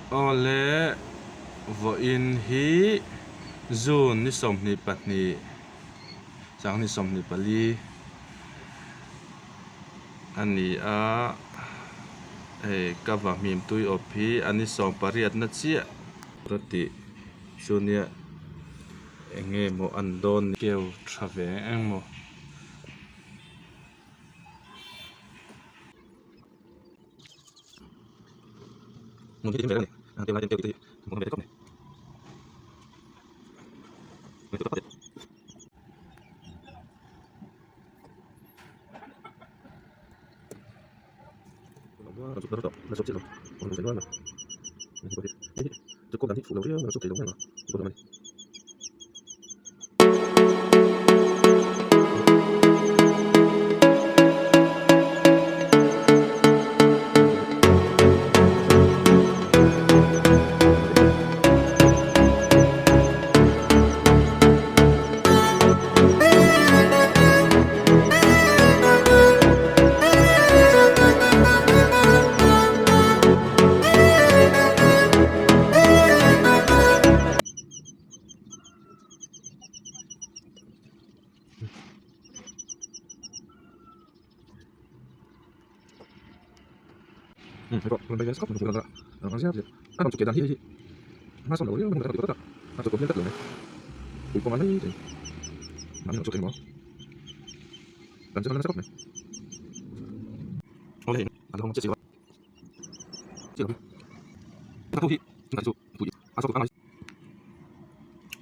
Awle vawiin hi June ni 22 sanghnih 24 a ni a hei ka vahmim tui awp hi a ni 18 na chiah ka tih chu nia eng nge maw an dawn ni keu tha ve eng maw.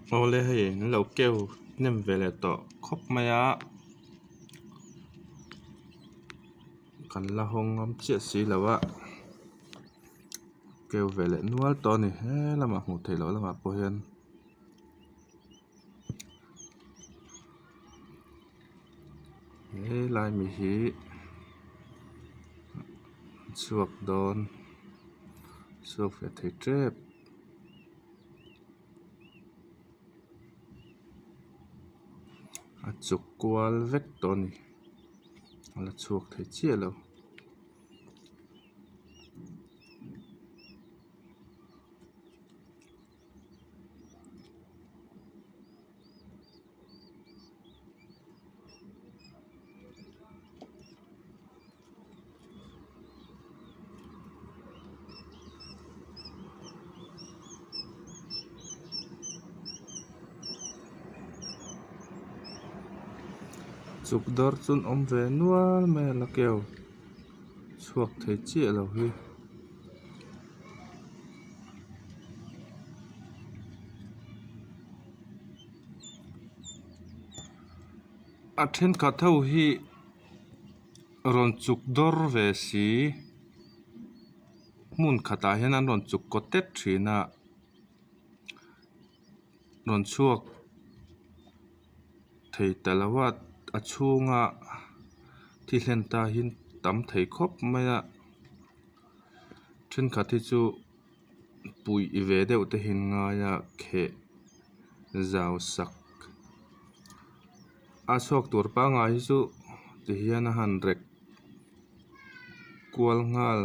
Awle hei an lo keu hnem ve leh tawh khawp mai a kan la hawng ngam chiah si lo a keu ve leh nual tawh a ni he lamah hmuh theih loh lamah pawh hian. Helai mi hi chhuak dawn chhuak ve thei tep. A chuk kual vek tawh a ni a la chhuak thei chiah lo. Chuk dawr chu an awm ve nual mai a la keu chhuak thei chiah lo hi. A thenkhat ho hi rawn chuk dawr ve si hmun khatah hian an rawn chuk kaw tet thin a rawn chhuak thei ta lo a a chhunga thi hlen ta hi tam thei khawp mai a thenkhat hi chu. Puih ve deuh te hi an ngai a kheh zau sak a chhuak tur pangngai hi chu ti hian a han rek kual nghal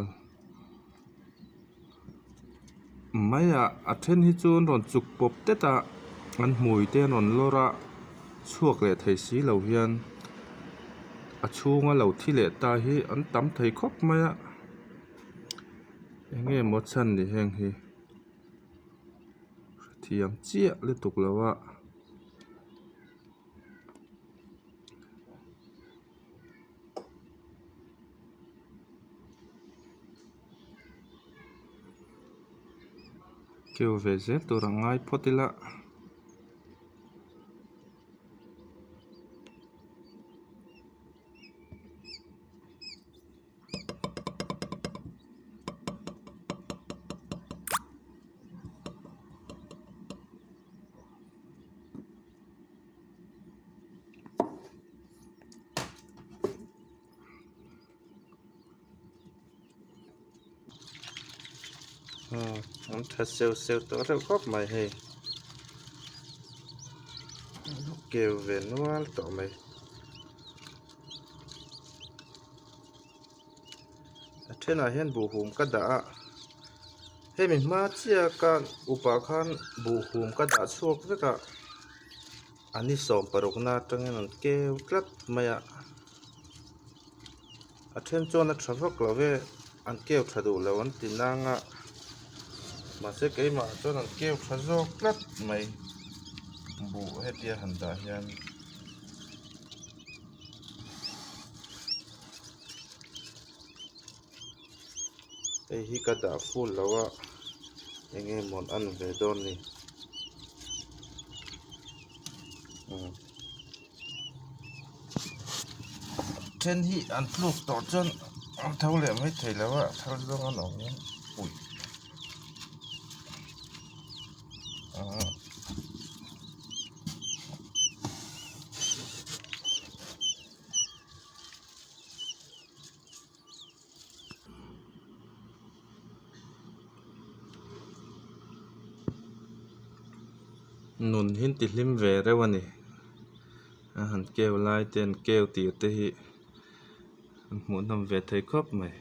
mai a a then hi chu an rawn chuk pawp tet a an hmui te an rawn lawr a chhuak leh thei si lo hian a chhunga lo thi leh ta hi an tam thei khawp mai a. Eng nge maw chhan ni heng hi hrethiam chiah lutuk lo a. Keu ve zel tur a ngai phawt ila. An tha seu seu tawh reuh khawp mai hei keu ve nual tawh mai. A thenah hian buhhum ka dah a. Hemi hma chiah ka upah khan buhhum ka dah chhuak vek a, a ni 16 na atangin an keu tlat mai a, a then chuan a tha vak lo e, an keu tha duh lo an ti nang a, mahse keimah chuan an keu tha zawk tlat mai buh hetia han dah hian. Hei hi ka dah full lo a eng nge mawn an ve dawn ni umm then hi an tluk tawh chuan an tho leh mai thei lo a thal zawng an awm hian ui ah. Nun hi an ti hlim ve reuh a ni a han keu lai te an keu tir te hi an hmuhnawm ve thei khawp mai.